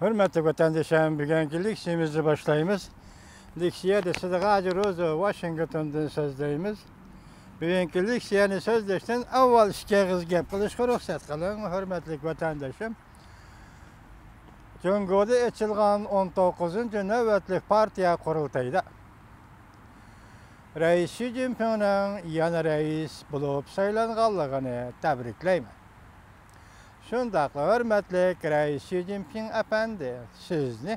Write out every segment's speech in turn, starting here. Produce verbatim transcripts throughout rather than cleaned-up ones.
ھۆرمەتلىك ۋەتەندىشىم، بۈگۈنكى لېكسىيەمىزنى باشلايمىز. لېكسىيەدە سىزگە ھازىر روزا ۋاشىنگتوندىن سۆزلەيمىز. بۈگۈنكى لېكسىيەنى سۆزلەشتىن ئاۋۋال ئىككى ئېغىز گەپ قىلىشقا رۇخسەت قىلىڭ، ھۆرمەتلىك ۋەتەندىشىم. جۇڭگودا ئېچىلغان ئون توققۇزىنچى نۆۋەتلىك پارتىيە قۇرۇلتىيىدا رەئىس شى جىنپىڭنىڭ يەنە رەئىس بولۇپ سايلانغانلىقىنى تەبرىكلەيمەن. شۇنداقلا ھۆرمەتلىك رەئىس شى جىنپىڭ ئەپەندى، سىزنى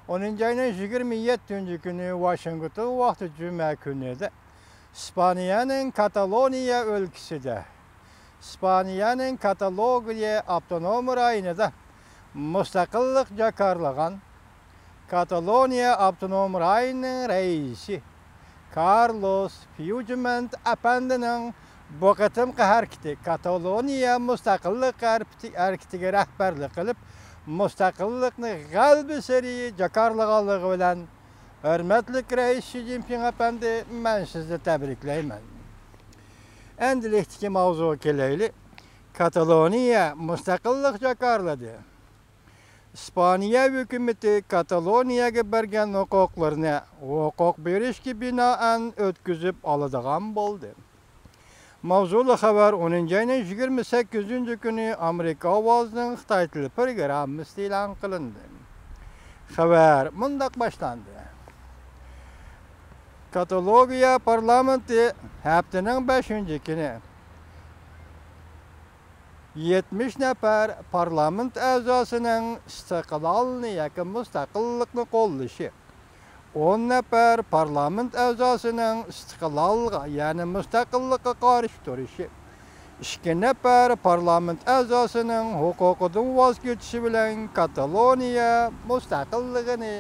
ئونىنچى ئاينىڭ يىگىرمە يەتتىنچى كۈنى ۋاشىنگتون ۋاقتى جۈمە كۈنىدە ئىسپانىيەنىڭ كاتالونىيە ئۆلكىسىدە، ئىسپانىيەنىڭ كاتالونىيە ئاپتونوم رايونىدا مۇستەقىللىق جاكارلىغان كاتالونىيە ئاپتونوم رايونىنىڭ رەئىسى كارلوس پيۇجمېنت ئەپەندىنىڭ بۇ قېتىمقى ھەرىكىتى كاتالونىيە مۇستەقىللىق ھەرىكىتى-، ھەرىكىتىگە رەھبەرلىك قىلىپ، مۇستەقىللىقنى غەلىبىسېرى جاكارلىغانلىقى بىلەن، ھۆرمەتلىك رەئىس شى جىنپىڭ ئەپەندى، مەن سىزنى تەبرىكلەيمەن. ئەمدىلىكتىكى ماۋزۇغا كېلەيلى. كاتالونىيە مۇستەقىللىق جاكارلىدى. ئىسپانىيە ھۆكۈمىتى كاتالونىيەگە بەرگەن ھوقۇقلىرىنى ھوقۇق بېرىشكە بىنائەن ئۆتكۈزۈپ ئالىدىغان بولدى. ماۋزۇلۇق خەۋەر ئونىنچى ئاينىڭ يىگىرمە سەككىزىنچى كۈنى ئامېرىكا ئاۋازىنىڭ خىتاي تىلى پروگراممىسىدا ئېلان قىلىندى. خەۋەر مۇنداق باشلاندى. كاتالونىيە پارلامېنتى ھەپتىنىڭ بەشىنچى كۈنى يەتمىش نەپەر پارلامېنت ئەزاسىنىڭ ئىستىقلالنى ياكى مۇستەقىللىقنى قوللىشى، ئون نەپەر پارلامېنت ئەزاسىنىڭ ئىستىقلالغا، يەنى مۇستەقىللىققا قارشى تۇرۇشى، ئىككى نەپەر پارلامېنت ئەزاسىنىڭ ھوقۇقىدىن ۋاز كېچىشى بىلەن كاتالونىيە مۇستەقىللىقىنى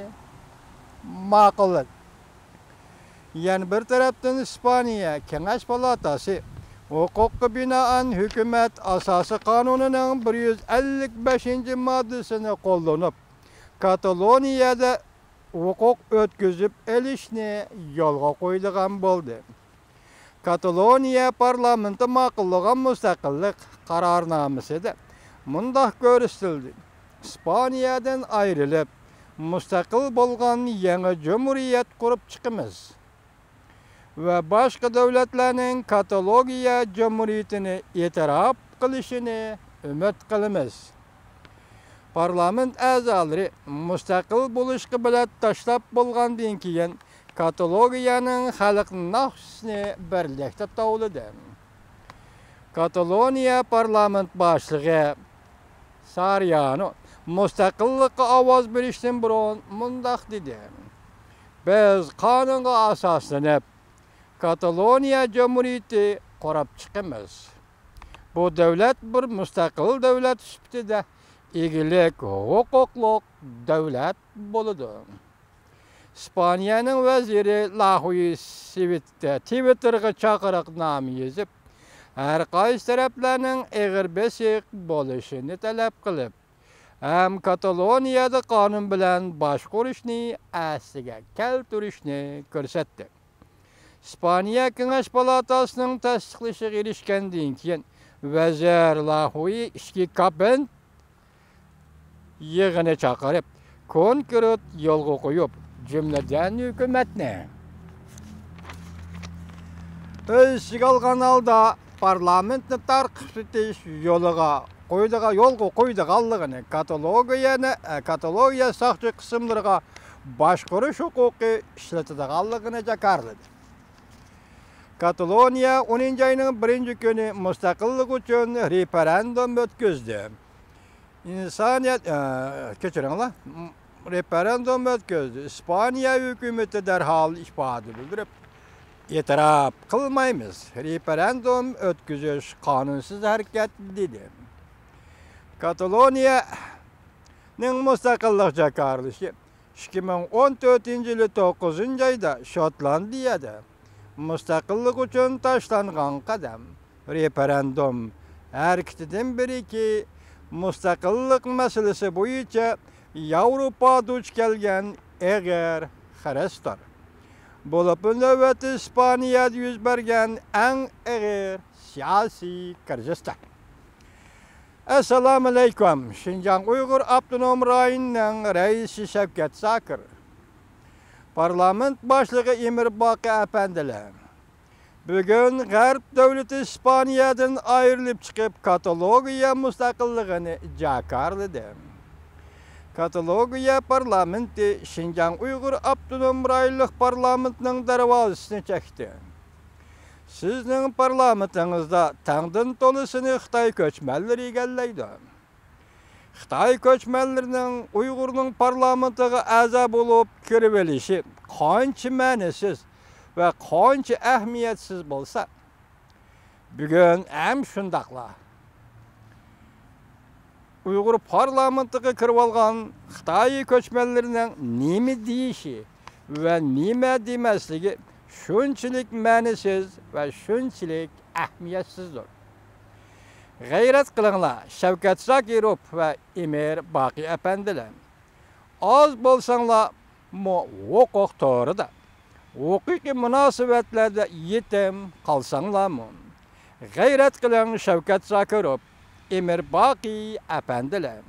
ماقۇللىدى. يەنە بىر تەرەپتىن، ئىسپانىيە كېڭەش پالاتاسى ھوقۇققا بىنائەن ھۆكۈمەت ئاساسىي قانۇنىنىڭ بىر يۈز ئەللىك بەشىنچى ماددىسىنى قوللىنىپ، كاتالونىيەدە ھوقۇق ئۆتكۈزۈپ ئېلىشنى يولغا قويىدىغان بولدى. كاتالونىيە پارلامېنتى ماقۇللىغان مۇستەقىللىق قارارنامىسىدە مۇنداق كۆرسىتىلدى: ئىسپانىيەدىن ئايرىلىپ، مۇستەقىل بولغان يېڭى جۇمھۇرىيەت قۇرۇپ چىقىمىز ۋە باشقا دۆلەتلەرنىڭ كاتالونىيە جۇمھۇرىيىتىنى ئېتىراپ قىلىشىنى ئۈمىد قىلىمىز. پارلامېنت ئەزالىرى مۇستەقىل بولۇشقا بېلەت تاشلاپ بولغاندىن كېيىن، كاتالونىيەنىڭ خەلق ناخشىسىنى بىرلىكتە توۋلىدى. كاتالونىيە پارلامېنت باشلىقى سارىيانو مۇستەقىللىققا ئاۋاز بېرىشتىن بۇرۇن مۇنداق دېدى: «بىز قانۇنغا ئاساسلىنىپ، كاتالونىيە جۇمھۇرىيىتى قۇرۇپ چىقىمىز بۇ دۆلەت بىر مۇستەقىل دۆلەت سۈپىتىدە ئىگىلىك ھوقۇقلۇق دۆلەت بولىدۇ.» ئىسپانىيەنىڭ ۋەزىرى لاخۇي سىۋىتتە تىۋىتتېرغا چاقىرىقنامە يېزىپ، ھەر قايسى تەرەپلەرنىڭ ئېغىر بېسىق بولۇشىنى تەلەپ قىلىپ، ھەم كاتالونىيەدە قانۇن بىلەن باشقۇرۇشنى ئەسلىگە كەلتۈرۈشنى كۆرسەتتى. ئىسپانىيە كېڭەش پالاتاسىنىڭ تەستىقلىشىغا ئېرىشكەندىن كېيىن، ۋەزىر لاخۇي ئىچكى كابىنېت يىغىنى چاقىرىپ، كونكرېت يولغا قويۇپ، جۈملىدىن ھۆكۈمەتنى ئۆز ئىچىگە ئالغان ھالدا پارلامېنتنى تارقىتىش يولىغا قويىدىغان، يولغا قويىدىغانلىقىنى، كاتالونىيەنى، ئە، كاتالونىيە ساقچى قىسىملىرىغا باشقۇرۇش ھوقۇقى ئىشلىتىدىغانلىقىنى جاكارلىدى. كاتالونىيە ئونىنچى ئاينىڭ بىرىنچى كۈنى مۇستەقىللىق ئۈچۈن رېفېرېندۇم ئۆتكۈزدى. ئىنسانىيەت، ئە، كەچۈرۈڭلار، رېفېرېندۇم ئۆتكۈزدى. ئىسپانىيە ھۆكۈمىتى دەرھال ئىپادە بىلدۈرۈپ، «ئېتىراپ قىلمايمىز، رېفېرېندۇم ئۆتكۈزۈش قانۇنسىز ھەرىكەت» دېدى. كاتالونىيەنىڭ مۇستەقىللىق جاكارلىشى ئىككى مىڭ ئون تۆتىنچى يىلى توققۇزىنچى ئايدا شوتلاندىيەدە مۇستەقىللىق ئۈچۈن تاشلانغان قەدەم، رېفېرېندۇم ھەرىكىتىدىن بېرىكى مۇستەقىللىق مەسىلىسى بويىچە ياۋروپا دۇچ كەلگەن ئېغىر خىرىستۇر. بولۇپمۇ نۆۋەتتە ئىسپانىيەدە يۈز بەرگەن ئەڭ ئېغىر سىياسىي كىرىزىستۇر. ئەسسالامۇئەلەيكۇم. شىنجاڭ ئۇيغۇر ئاپتونوم رايونىنىڭ رەئىسى شەۋكەت زاكىر، پارلامېنت باشلىقى ئېمىر باقى ئەپەندىلەر، بۈگۈن غەرب دۆلىتى ئىسپانىيەدىن ئايرىلىپ چىقىپ، كاتالونىيە مۇستەقىللىقىنى جاكارلىدى. كاتالونىيە پارلامېنتى شىنجاڭ ئۇيغۇر ئاپتونوم رايونلۇق پارلامېنتىنىڭ دەرۋازىسىنى چەكتى. سىزنىڭ پارلامېنتىڭىزدا تەڭدىن تولىسىنى خىتاي كۆچمەنلىرى ئىگىلەيدۇ. خىتاي كۆچمەنلىرىنىڭ ئۇيغۇرنىڭ پارلامېنتىغا ئەزا بولۇپ كىرىۋېلىشى قانچە مەنىسىز ۋە قانچە ئەھمىيەتسىز بولسا، بۈگۈن ھەم شۇنداقلا ئۇيغۇر پارلامېنتىغا كىرىۋالغان خىتاي كۆچمەنلىرىنىڭ نېمە دېيىشى ۋە نېمە دېمەسلىكى شۇنچىلىك مەنىسىز ۋە شۇنچىلىك ئەھمىيەتسىزدۇر. غەيرەت قىلىڭلار، شەۋكەت زاكىروف ۋە ئېمىر باقى ئەپەندىلەر. ئاز بولساڭلارمۇ ھوقۇق تورىدا، ھوقۇقىي مۇناسىۋەتلەردە يېتىم قالساڭلارمۇ، غەيرەت قىلىڭ، شەۋكەت زاكىروف، ئېمىر باقى ئەپەندىلەر.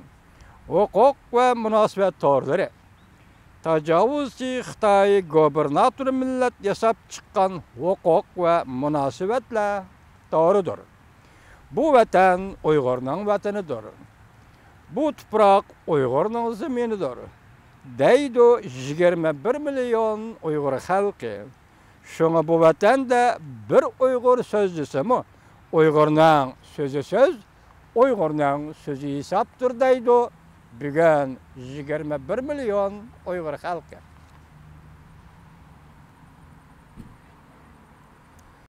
ھوقۇق ۋە مۇناسىۋەت تورلىرى. تاجاۋۇزچى خىتاي گوبىرناتور مىللەت ياساپ چىققان ھوقۇق ۋە مۇناسىۋەتلەر تورىدۇر. بۇ ۋەتەن ئۇيغۇرنىڭ ۋەتىنىدۇر. بۇ تۇپراق ئۇيغۇرنىڭ زېمىنىدۇر، دەيدۇ يىگىرمە بىر مىليون ئۇيغۇر خەلقى. شۇڭا بۇ ۋەتەندە بىر ئۇيغۇر سۆزلىسىمۇ، ئۇيغۇرنىڭ سۆزى سۆز، ئۇيغۇرنىڭ سۆزى ھېسابتۇر دەيدۇ بۈگۈن يىگىرمە بىر مىليون ئۇيغۇر خەلقى.